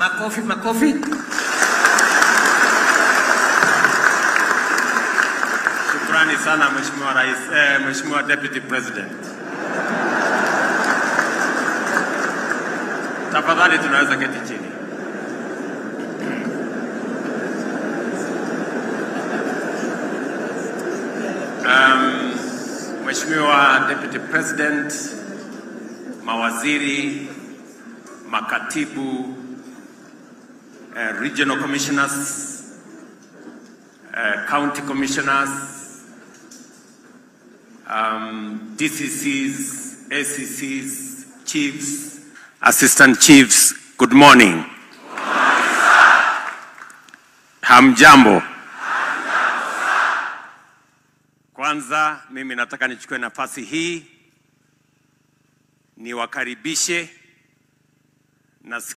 Makofi, makofi. Shukrani sana Mheshimiwa Rais, Mheshimiwa Deputy President. Tafadhali tunaweza keti chini. Mheshimiwa Deputy President, mawaziri, makatibu, regional commissioners, county commissioners, DCCs, ACCs, chiefs, assistant chiefs, good morning. Hamjambo. Kwanza mimi nataka nichukue nafasi hii niwakaribishe na